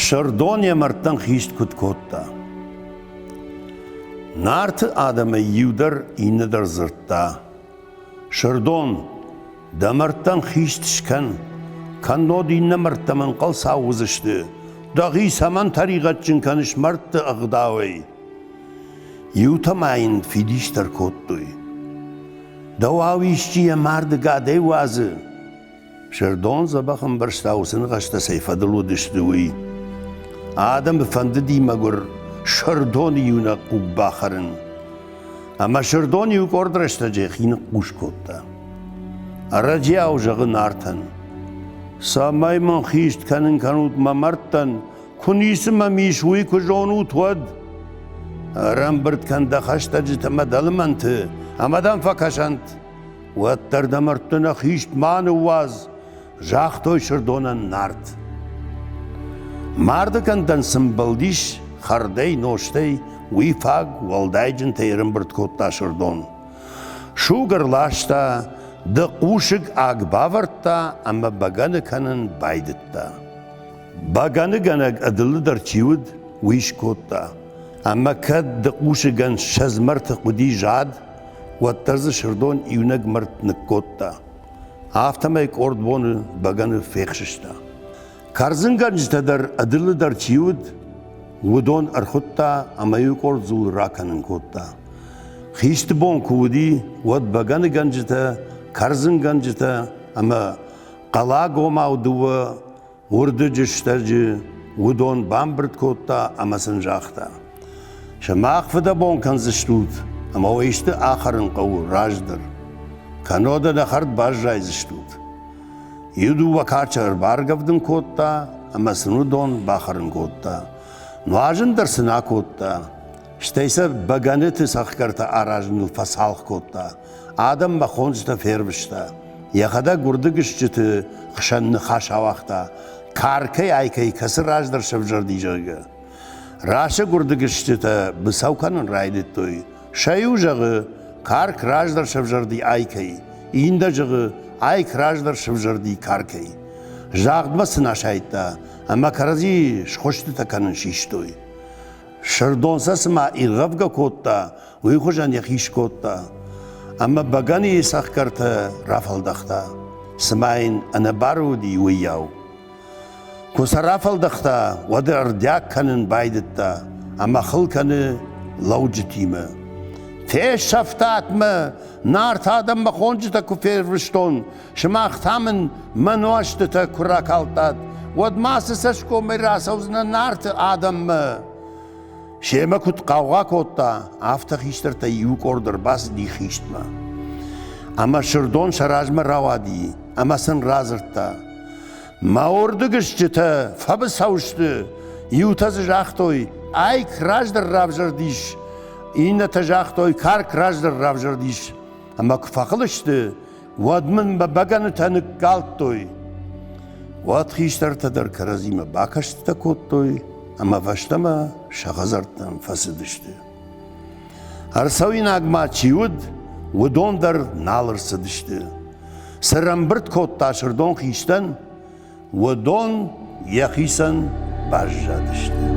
Сырдон йӕ мӕрдтӕн хист куыд кодта. Нарты адӕмӕй иу дӕр иннӕ дӕр дзырдта: Сырдон, дӕ мӕрдтӕн хист скӕн, кӕннод иннӕ мӕрдтӕм ӕнхъӕлцау уыдзысты, дӕхи цӕмӕн тӕригъӕдджын кӕныс мӕрдты ӕгъдауӕй? Иутӕ ма йын фидис дӕр кодтой. Дӕуау исчи йӕ марды гӕдӕй уадзы? Сырдон дзӕбӕх ӕмбӕрста, уыцы ныхӕстӕ цӕй фӕдыл уыдысты, уый. Адӕмы фӕндыди мӕгуыр Сырдоны иунӕг хъуг бахӕрын. Ӕмӕ Сырдон иу къорд рӕстӕджы йӕхи ныхъхъус кодта. Ӕрӕджиау зӕгъы Нартӕн: Цӕмӕй мын хист кӕнын кӕнут мӕ мӕрдтӕн, куы ницы мӕм ис, уый куы зонут, уӕд. Ӕрӕмбырд кӕн дӕ хӕстӕджытӕ мӕ дӕ лымӕнты, ӕмӕ дӕм фӕкӕсӕнт. Уӕддӕр дӕ мӕрдты нӕ хист ма ныууадз, загътой Сырдонӕн Нарт. Марды кӕндӕн цы мбӕлдис хӕрдӕй, нозтӕй, уый фаг уӕлдайджынтӕй ӕрӕмбырд кодта Сырдон. Суг ӕрласта, дыхъусыг аг бавӕрдта ӕмӕ бӕгӕны кӕнын байдыдта. Бӕгӕныгӕнӕг ӕдылыдӕр чи уыд, уый скодта. Ӕмӕ кӕд дыхъусыгӕн 20 мӕрты хъуыди зад, уӕддӕр дзы Сырдон иунӕг мӕрд ныккодта. Афтӕмӕй къорд боны бӕгӕны фехсыста. Кӕрдзынгӕнджытӕ дӕр ӕдылыдӕр чи уыд, уыдон ӕрхуыдта ӕмӕ иу къорд дзул ракӕнын кодта. Хисты бон куы уыди, уӕд бӕгӕныгӕнджытӕ, кӕрдзынгӕнджытӕ ӕмӕ хъалагомау дыууӕ Уырдыджы стӕджы уыдон бамбырд кодта ӕмӕ сын загъта: Сымах фыдӕбон кӕндзыстут ӕмӕ уӕ исты ахӕрын хъӕуы раздӕр, кӕннод ӕнӕхӕрд баззайдзыстут. Иу-дыууӕ карчы ӕрбаргӕвдын кодта ӕмӕ сын уыдон бахӕрын кодта. Нуазын дӕр сын акодта, стӕй сӕ бӕгӕныты цӕхгӕртӕ аразыныл фӕцалх кодта, адӕммӕ хонджытӕ фервыста. Йӕхӕдӕг уырдыгыстджыты хсӕн ныхас ауагъта, каркӕй айкӕй кӕцы раздӕр сӕвзӕрди, зӕгъгӕ. Расыг уырдыгыстджытӕ быцӕу кӕнын райдыдтой. Сӕ иу зӕгъы, карк раздӕр сӕвзӕрди айкӕй, иннӕ зӕгъы, айк раздӕр сӕвзӕрди каркӕй. Загъдмӕ сын асайдта, ӕмӕ кӕрӕдзи схуыстытӕ кӕнын систой. Сырдон сӕ цыма иргъӕвгӕ кодта, уый хуызӕн йӕхи скодта ӕмӕ бӕгӕныйы цӕхгӕртӕ рафӕлдӕхта, цыма йын ӕнӕбары уыди, уыйау. Куы сӕ рафӕлдӕхта, уӕд ӕрдиаг кӕнын байдыдта ӕмӕ хыл кӕны лӕуджытимӕ. Фесӕфтат мӕ, Нарт адӕммӕ хонджытӕ куы фервыстон, сымах та мын мӕ нуӕзтытӕ куы ракалдтат, уӕд ма цы цӕсгомӕй рацӕудзынӕ Нарты адӕммӕ? Семӕ куыд хъаугъа кодта, афтӕ хистӕртӕй иу къорд ӕрбацыди хистмӕ. Ӕмӕ Сырдон сӕ размӕ рауади ӕмӕ сын радзырдта: Мӕ уырдыгыстджытӕ фӕбыцӕу сты. Иутӕ дзы загътой, айк раздӕр равзӕрдис, иннӕтӕ загътой, карк раздӕр равзӕрдис. Ӕмӕ куы фӕхыл сты, уӕд мын мӕ бӕгӕнытӕ ныккалдтой. Уӕд хистӕртӕ дӕр кӕрӕдзимӕ бакӕстытӕ кодтой ӕмӕ фӕстӕмӕ сӕ хӕдзӕрттӕм фӕцыдысты. Ӕрцӕуинаг ма чи уыд, уыдон дӕр нал ӕрцыдысты. Цы рӕмбырд кодта Сырдон хистӕн, уыдон йӕхицӕн баззадысты.